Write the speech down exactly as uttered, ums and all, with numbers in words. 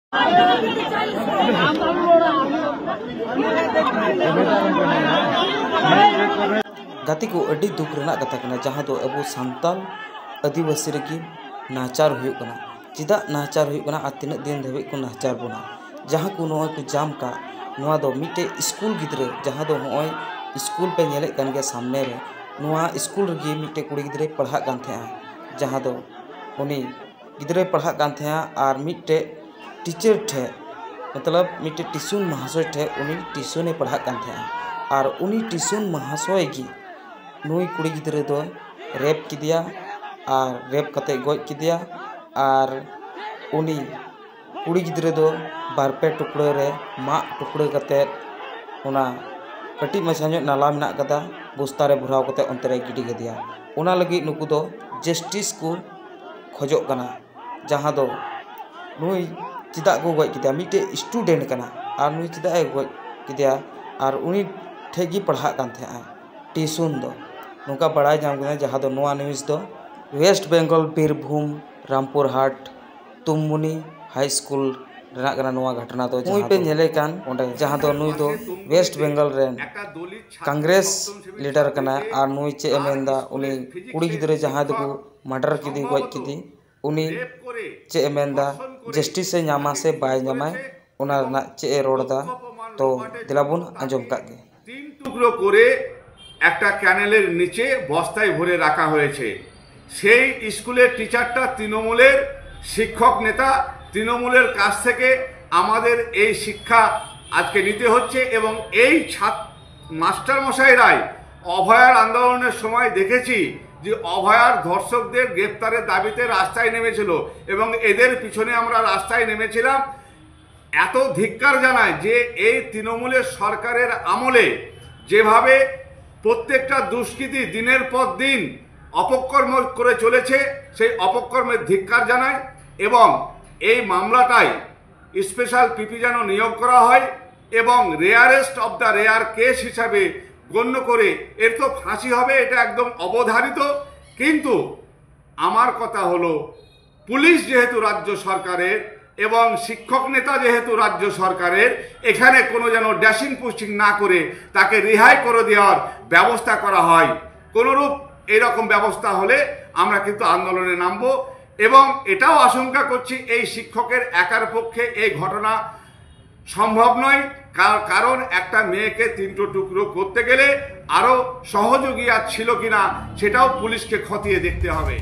ᱜᱟᱛᱮ ᱠᱚ, ᱟᱹᱰᱤ ᱫᱩᱠ ᱨᱮᱱᱟᱜ ᱠᱟᱛᱷᱟ ᱠᱟᱱᱟ, ᱡᱟᱦᱟᱸ ᱫᱚ ᱟᱵᱚ ᱥᱟᱱᱛᱟᱲ ᱟᱹᱫᱤᱵᱟᱹᱥᱤ ᱨᱮᱜᱮ ᱱᱟᱦᱟᱪᱟᱨ ᱦᱩᱭᱩᱜ ᱠᱟᱱᱟ᱾ ᱪᱮᱫᱟᱜ ᱱᱟᱦᱟᱪᱟᱨ ᱦᱩᱭᱩᱜ ᱠᱟᱱᱟ ᱟᱨ ᱛᱤᱱᱟᱹᱜ ᱫᱤᱱ ᱫᱷᱟᱹᱵᱤᱡ ᱠᱚ ᱱᱟᱦᱟᱪᱟᱨ ᱵᱚᱱᱟ? ᱡᱟᱦᱟᱸ ᱠᱚ ᱱᱚᱣᱟ ᱠᱚ ᱡᱟᱢ ᱠᱟᱜ, ᱱᱚᱣᱟ ᱫᱚ ᱢᱤᱫᱴᱮᱡ ᱥᱠᱩᱞ ᱜᱤᱫᱽᱨᱟᱹ, ᱡᱟᱦᱟᱸ ᱫᱚ ᱱᱚᱜᱼᱚᱭ ᱥᱠᱩᱞ ᱯᱮ ᱧᱮᱞᱮᱫ ᱠᱟᱱ ᱜᱮᱭᱟ ᱥᱟᱢᱱᱮ ᱨᱮ, ᱱᱚᱣᱟ ᱥᱠᱩᱞ ᱨᱮᱜᱮ ᱢᱤᱫᱴᱮᱡ ᱠᱩᱲᱤ ᱜᱤᱫᱽᱨᱟᱹᱭ ᱯᱟᱲᱦᱟᱜ ᱠᱟᱱ ᱛᱟᱦᱮᱸᱜᱼᱟ, ᱡᱟᱦᱟᱸ ᱫᱚ ᱩᱱᱤ ᱜᱤᱫᱽᱨᱟᱹᱭ ᱯᱟᱲᱦᱟᱜ ᱠᱟᱱ ᱛᱟᱦᱮᱸᱜᱼᱟ ᱟᱨ ᱢᱤᱫᱴᱮᱡ ᱴᱤᱪᱟᱨ ᱴᱷᱮᱡ, ᱢᱚᱛᱞᱚᱵ ᱢᱤᱫᱴᱮᱡ ᱴᱤᱭᱩᱥᱚᱱ ᱢᱟᱦᱟᱥᱚᱭ ᱴᱷᱮᱡ ᱩᱱᱤ ᱴᱤᱭᱩᱥᱚᱱᱮ ᱯᱟᱲᱦᱟᱜ ᱠᱟᱱ ᱛᱟᱦᱮᱸᱜᱼᱟ᱾ ᱟᱨ ᱩᱱᱤ ᱴᱤᱭᱩᱥᱚᱱ ᱢᱟᱦᱟᱥᱚᱭ ᱜᱮ ᱱᱩᱭ ᱠᱩᱲᱤ ᱜᱤᱫᱽᱨᱟᱹ ᱫᱚ ᱨᱮᱯ ᱠᱮᱫᱮᱭᱟ ᱟᱨ ᱨᱮᱯ ᱠᱟᱛᱮ ᱜᱚᱡ ᱠᱮᱫᱮᱭᱟ᱾ ᱟᱨ ᱩᱱᱤ ᱠᱩᱲᱤ ᱜᱤᱫᱽᱨᱟᱹ ᱫᱚ ᱵᱟᱨ ᱯᱮ ᱴᱩᱠᱲᱟᱹ ᱨᱮ ᱢᱟᱜ ᱴᱩᱠᱲᱟᱹ ᱠᱟᱛᱮ ᱚᱱᱟ ᱠᱟᱹᱴᱤᱡ ᱢᱟᱪᱷᱟ ᱧᱚᱜ ᱱᱟᱞᱟ ᱢᱮᱱᱟᱜ ᱠᱟᱫᱟ, ᱵᱚᱥᱛᱟ ᱨᱮ ᱵᱷᱚᱨᱟᱣ ᱠᱟᱛᱮ ᱚᱱᱛᱮ ᱨᱮ ᱜᱤᱰᱤ ᱠᱟᱫᱮᱭᱟ᱾ ᱚᱱᱟ ᱞᱟᱹᱜᱤᱫ ᱱᱩᱠᱩ ᱫᱚ ᱡᱟᱥᱴᱤᱥ ᱠᱚ ᱠᱷᱚᱡᱚᱜ ᱠᱟᱱᱟ, ᱡᱟᱦᱟᱸ ᱫᱚ ᱱᱩᱭ ᱪᱮᱫᱟᱜ ᱠᱚ ᱜᱚᱡ ᱠᱮᱫᱮᱭᱟ? ᱢᱤᱫᱴᱮᱡ ᱥᱴᱩᱰᱮᱱᱴ ᱠᱟᱱᱟ ᱟᱨ ᱱᱩᱭ ᱪᱮᱫᱟᱜ ᱮ ᱜᱚᱡ ᱠᱮᱫᱮᱭᱟ? ᱟᱨ ᱩᱱᱤ ᱴᱷᱮᱡ ᱜᱮ ᱯᱟᱲᱦᱟᱜ ᱠᱟᱱ ᱛᱟᱦᱮᱸᱜᱼᱟ ᱴᱤᱭᱩᱥᱚᱱ ᱫᱚ, ᱱᱚᱝᱠᱟ ᱵᱟᱲᱟᱭ ᱧᱟᱢ ᱠᱟᱱᱟ᱾ ᱡᱟᱦᱟᱸ ᱫᱚ ᱱᱚᱣᱟ ᱱᱤᱭᱩᱡᱽ ᱫᱚ ᱳᱭᱮᱥᱴ ᱵᱮᱝᱜᱚᱞ ᱵᱤᱨᱵᱷᱩᱢ ᱨᱟᱢᱯᱩᱨᱦᱟᱴ ᱛᱩᱢᱢᱩᱱᱤ ᱦᱟᱭ ᱥᱠᱩᱞ ᱨᱮᱱᱟᱜ ᱠᱟᱱᱟ ᱱᱚᱣᱟ ᱜᱷᱚᱴᱚᱱᱟ ᱫᱚ, ᱱᱩᱭ ᱡᱟᱦᱟᱸ ᱯᱮ ᱫᱚ ᱧᱮᱞᱮ ᱠᱟᱱ ᱚᱸᱰᱮ, ᱡᱟᱦᱟᱸ ᱫᱚ ᱱᱩᱭ ᱫᱚ ᱳᱭᱮᱥᱴ ᱵᱮᱝᱜᱚᱞ ᱨᱮᱱ ᱠᱚᱝᱜᱨᱮᱥ ᱞᱤᱰᱟᱨ ᱠᱟᱱᱟᱭ᱾ ᱟᱨ ᱱᱩᱭ ᱪᱮᱫ ᱮ ᱢᱮᱱᱫᱟ, ᱩᱱᱤ ᱠᱩᱲᱤ ᱜᱤᱫᱽᱨᱟᱹ ᱡᱟᱦᱟᱸᱭ ᱫᱚᱠᱚ ᱢᱟᱨᱰᱟᱨ ᱠᱮᱫᱮ, ᱜᱚᱡ ᱠᱮᱫᱮ, ᱩᱱᱤ ᱪᱮᱫ ᱮ ᱢᱮᱱᱫᱟ, ᱡᱟᱥᱴᱤᱥ ᱮ ᱧᱟᱢᱟ ᱥᱮ ᱵᱟᱭ ᱧᱟᱢᱟᱭ, ᱚᱱᱟ ᱨᱮᱱᱟᱜ ᱪᱮᱫ ᱮ ᱨᱚᱲ ᱮᱫᱟ, ᱛᱚ ᱫᱮᱞᱟ ᱵᱚᱱ ᱟᱸᱡᱚᱢ ᱠᱟᱜ ᱜᱮ᱾ তিন টুকরো করে একটা ক্যানেলের নিচে বস্তায় ভরে রাখা হয়েছে। সেই স্কুলের টিচারটা তৃণমূলের শিক্ষক নেতা, তৃণমূলের কাছ থেকে আমাদের এই শিক্ষা আজকে নিতে হচ্ছে। এবং এই ছাত্র মাস্টার মশাইরাই অভয়ার আন্দোলনের সময় দেখেছি যে অভয়ার ধর্ষকদের গ্রেপ্তারের দাবিতে রাস্তায় নেমেছিল এবং এদের পিছনে আমরা রাস্তায় নেমেছিলাম। এত ধিক্কার জানায় যে এই তৃণমূলের সরকারের আমলে যেভাবে প্রত্যেকটা দুষ্কৃতী দিনের পর দিন অপকর্ম করে চলেছে, সেই অপকর্মের ধিক্কার জানায়। এবং এই মামলাটায় স্পেশাল পিপি যেন নিয়োগ করা হয় এবং rarest of the rare case হিসাবে গণ্য করে, এর তো ফাঁসি হবে, এটা একদম অবধারিত। কিন্তু আমার কথা হলো, পুলিশ যেহেতু রাজ্য সরকারের, এবং শিক্ষক নেতা যেহেতু রাজ্য সরকারের, এখানে কোনো যেন ড্যাশিং পোস্টিং না করে তাকে রিহাই করে দেওয়ার ব্যবস্থা করা হয়। কোনোরূপ এইরকম ব্যবস্থা হলে আমরা কিন্তু আন্দোলনে নামবো। এবং এটাও আশঙ্কা করছি, এই শিক্ষকের একার পক্ষে এই ঘটনা সম্ভব নয়, কার- কারণ একটা মেয়েকে তিনটো টুকরো করতে গেলে আরও সহযোগী আর ছিল কিনা, সেটাও পুলিশকে খতিয়ে দেখতে হবে।